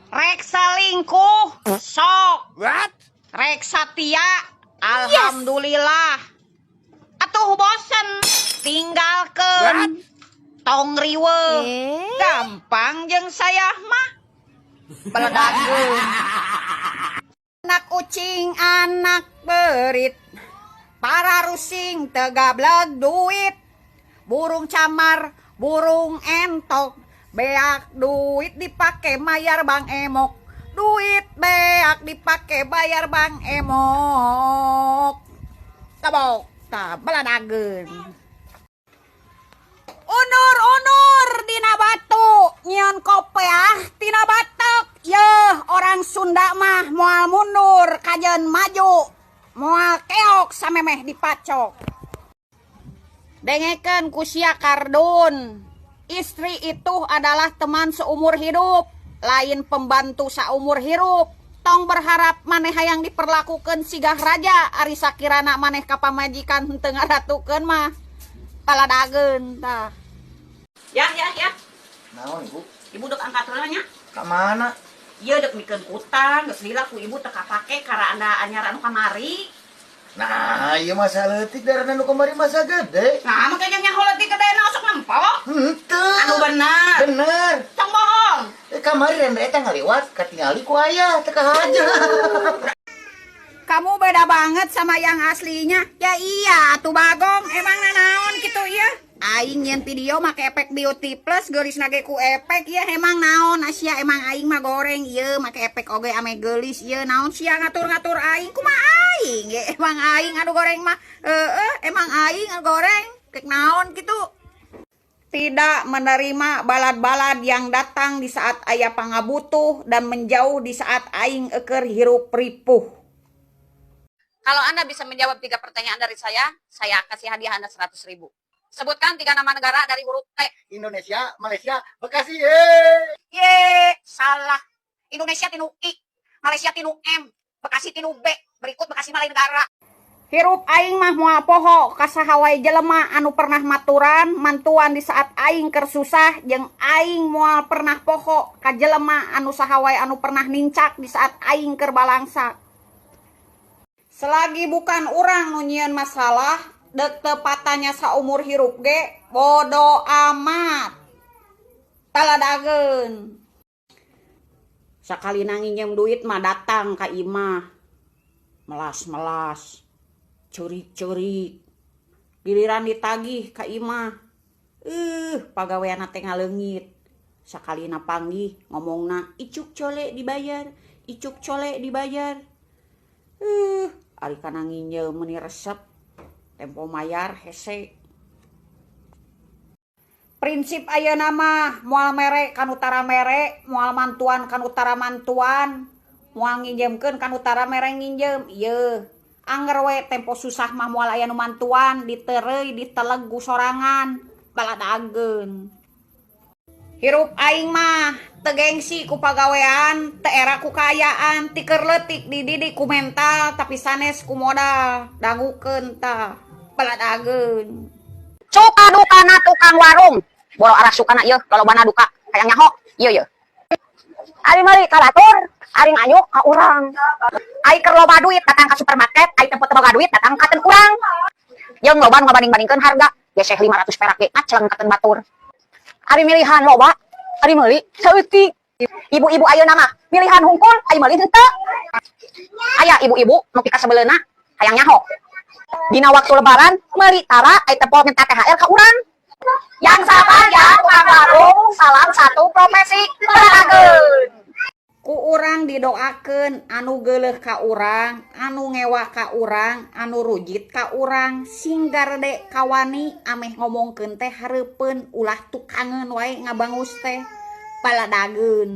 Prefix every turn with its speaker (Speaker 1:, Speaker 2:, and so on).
Speaker 1: Rek selingkuh, sok.
Speaker 2: What?
Speaker 1: Rek satia, alhamdulillah. Atuh bosen, tinggalkeun. Tong riweuh. Gampang jeung saya mah. Beledageun. Anak ucing, anak beurit. Pararusing teu gableg duit. Burung camar, burung entok. Beak duit dipake mayar Bang Emok. Duit beak dipake bayar Bang Emok. Tabok, tah beladageun. Undur-undur dina batu, nyieun kopeah tina batek. Yeuh, orang Sunda mah moal mundur kajeun maju. Moal keok samemeh dipacok. Dengekeun ku sia, kardun. Istri itu adalah teman seumur hidup, lain pembantu saumur hirup. Tong berharap maneh hayang diperlakukan sigah raja, ari sakirana maneh ka pamajikan henteu ngaratukeun mah. Paladageun tah. Ya, ya, ya.
Speaker 2: Naon, Ibu?
Speaker 1: Ibu dek angkat heula nya.
Speaker 2: Ka mana?
Speaker 1: Ieu dek mikeun kutang, geus lila ku ibu teu kapake karana anyar anu kamari.
Speaker 2: Nah, ieu masa leutik, darana nu kamari masa gede.
Speaker 1: Nah, make jeung nyaho leutik gedena osok nempo.
Speaker 2: Henteu.
Speaker 1: Anu bener.
Speaker 2: Bener.
Speaker 1: Tong bohong.
Speaker 2: Eh, kamari renda eta ngaliwat katingali ku ayah teu kahaja.
Speaker 1: Kamu beda banget sama yang aslinya. Ya iya, atuh Bagong, emang nanaon gitu ya? Aing nyieun video make efek beauty plus, geulis nage ku efek ya, emang naon sia? Emang aing mah goreng ieu, make efek oge ame geulis ieu, naon sia ngatur-ngatur aing? Kumaha aing ya, emang aing anu goreng mah? Heeh, emang aing anu goreng kek naon gitu. Tidak menerima balad-balad yang datang di saat aya pangabutuh dan menjauh di saat aing eker hirup ripuh. Kalau Anda bisa menjawab tiga pertanyaan dari saya kasih hadiah Anda 100 ribu. Sebutkan tiga nama negara dari huruf T.
Speaker 2: Indonesia, Malaysia, Bekasi. Ye.
Speaker 1: Ye, salah. Indonesia tinu I, Malaysia tinu M, Bekasi tinu B. Berikut Bekasi mah lain negara. Hirup aing mah moal poho ka saha wae jelema anu pernah maturan, mantuan di saat aing keur susah, jeung aing moal pernah poho ka jelema anu saha wae anu pernah nincak di saat aing keur balangsak. Selagi bukan urang nu nyieun masalah, dek teu patanya saumur hirup ge, bodo amat. Taladageun. Sakali nginjem duit mah datang ka imah. Melas-melas. Ceurik-ceurik. Giliran ditagih ka imah. Pagaweanna teh ngaleungit. Sakalina panggih ngomongna icuk cole dibayar, icuk cole dibayar. Ari kana nginjem meuni resep. Tempo mayar hese. Prinsip ayeuna mah moal mere kanu tara mere, moal mantuan kanu tara mantuan, moal nginjemkeun kanu tara mere nginjem. Ieu anger we tempo susah mah moal aya nu mantuan, ditereuy diteleg ku sorangan, baladageun. Hirup aing mah teu gengsi ku pagawean, teu era ku kaayaan, ti keur leutik dididik ku mental tapi sanes ku modal. Dangukeun tah, baladageun. Suka dukana tukang warung. Boro arah sukana ieu, lolobana duka. Hayang nyaho, ieu ieu. Ari meuli ka batur, ari nganyuk ka urang. Ai keur loba duit datang ka supermarket, ai tempo teu boga duit datang ka ten urang. Jeung loba nu ngabanding-bandingkeun harga, geseh 500 perak ge ngacleng ka ten batur. Ari milihan loba, ari meuli saeutik. Ibu-ibu ayeuna mah milihan hungkul, ai meuli henteu. Aya ibu-ibu nu pikasebeleuna hayang nyaho. Dina waktu lebaran meuli tara, ai tempo minta THR ka urang. Yang sabar ya tukang warung, salam satu profesi. Berageun. Ku urang didoakeun anu geuleuh ka urang, anu ngewa ka urang, anu rujit ka urang, sing garede kawani ameh ngomongkeun teh hareupeun, ulah tukangeun wae ngabangus teh. Paladageun.